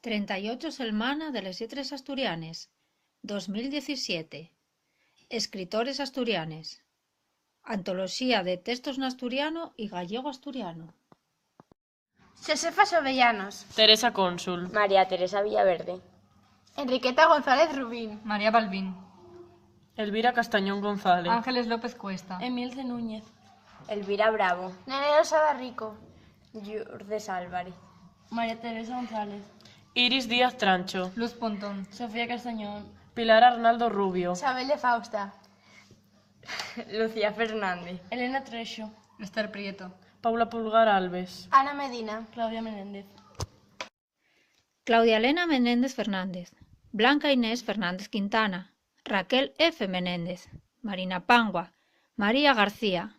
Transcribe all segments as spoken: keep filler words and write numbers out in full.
Trenta y ocho Selmana de les Lletres Asturianes, dos mil diecisiete. Escritores asturianes. Antoloxía de textos n'asturiano y gallego-asturiano. Xosefa Xovellanos. Teresa Cónsul. María Teresa Villaverde. Enriqueta González Rubín. María Balbín. Elvira Castañón González. Ángeles López Cuesta. Emilce Núñez. Elvira Bravo. Nene Losada Rico. Lourdes Álvarez. María Teresa González. Iris Díaz Trancho. Luz Pontón. Sofía Castañón. Pilar Arnaldo Rubio. Isabel de Fausta. Lucía Fernández. Elena Trexo. Esther Prieto. Paula Pulgar Alves. Ana Medina. Claudia Menéndez. Claudia Elena Menéndez Fernández. Blanca Inés Fernández Quintana. Raquel F. Menéndez. Marina Pangua. María García.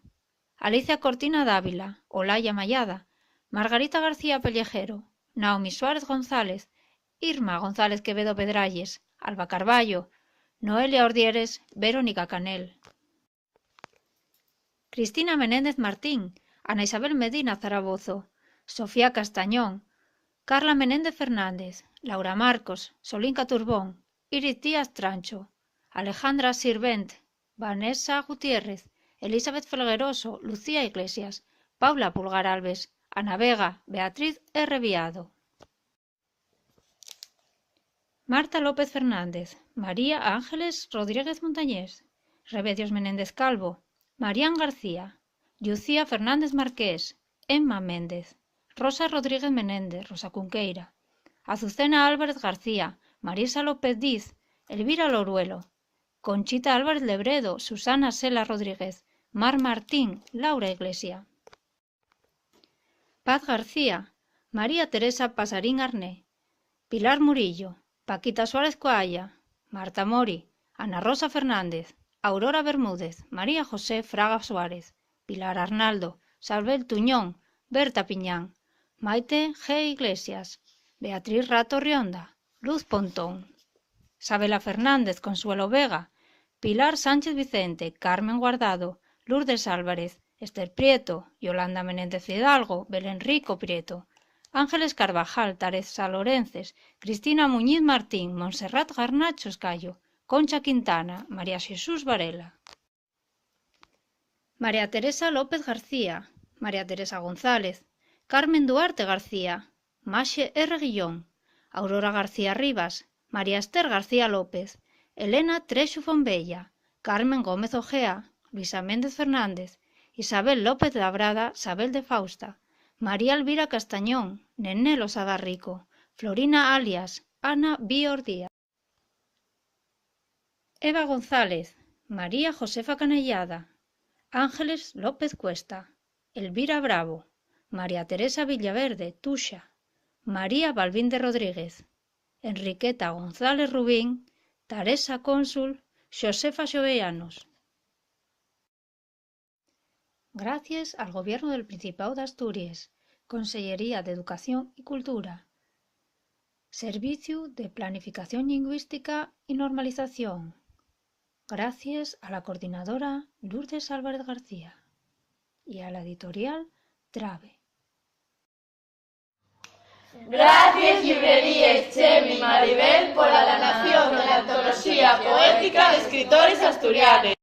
Alicia Cortina Dávila. Olaya Mayada. Margarita García Pellejero. Naomi Suárez González. Irma González Quevedo Pedralles. Alba Carballo. Noelia Ordieres. Verónica Canel. Cristina Menéndez Martín, Ana Isabel Medina Zarabozo, Sofía Castañón, Carla Menéndez Fernández, Laura Marcos, Solín Caturbón, Iris Díaz Trancho, Alejandra Sirvent, Vanessa Gutiérrez, Elizabeth Felgueroso, Lucía Iglesias, Paula Pulgar Alves, Ana Vega, Beatriz R. Viado. Marta López Fernández, María Ángeles Rodríguez Montañés, Remedios Menéndez Calvo, Marián García, Lucía Fernández Marqués, Emma Méndez, Rosa Rodríguez Menéndez, Rosa Cunqueira, Azucena Álvarez García, Marisa López Diz, Elvira Loruelo, Conchita Álvarez Lebredo, Susana Sela Rodríguez, Mar Martín, Laura Iglesia. Paz García, María Teresa Pasarín Arné, Pilar Murillo, Paquita Suárez Coalla, Marta Mori, Ana Rosa Fernández, Aurora Bermúdez, María José Fraga Suárez, Pilar Arnaldo, Sabel Tuñón, Berta Piñán, Maite G. Iglesias, Beatriz Rato Rionda, Luz Pontón, Sabela Fernández, Consuelo Vega, Pilar Sánchez Vicente, Carmen Guardado, Lourdes Álvarez, Esther Prieto, Yolanda Menéndez Fidalgo, Belén Rico Prieto, Ángeles Carvajal, Teresa Lorences, Cristina Muñiz Martín, Montserrat Garnacho Escayo, Concha Quintana, María Xesús Varela. María Teresa López García, María Teresa González, Carmen Duarte García, Maxe R. Guillón, Aurora García Rivas, María Esther García López, Elena Trexu Fombella, Carmen Gómez Ojea, Luisa Méndez Fernández, Isabel López Labrada, Sabel de Fausta, María Elvira Castañón, Nené Losada Rico, Florina Alias, Ana Biordía. Eva González, María Josefa Canellada, Ángeles López Cuesta, Elvira Bravo, María Teresa Villaverde, Tuxa, María Balbín de Rodríguez, Enriqueta González Rubín, Teresa Cónsul, Xosefa Xovellanos. Gracies al Gobiernu del Principáu d'Asturies, Consellería d'Educación y Cultura, Serviciu de Planificación Llingüística y Normalización, gracies a la coordinadora Lourdes Álvarez García y a la editorial Trabe. Gracies, llibreríes Chemi y Maribel, pola danación de la antoloxía poética d'escritores asturianes.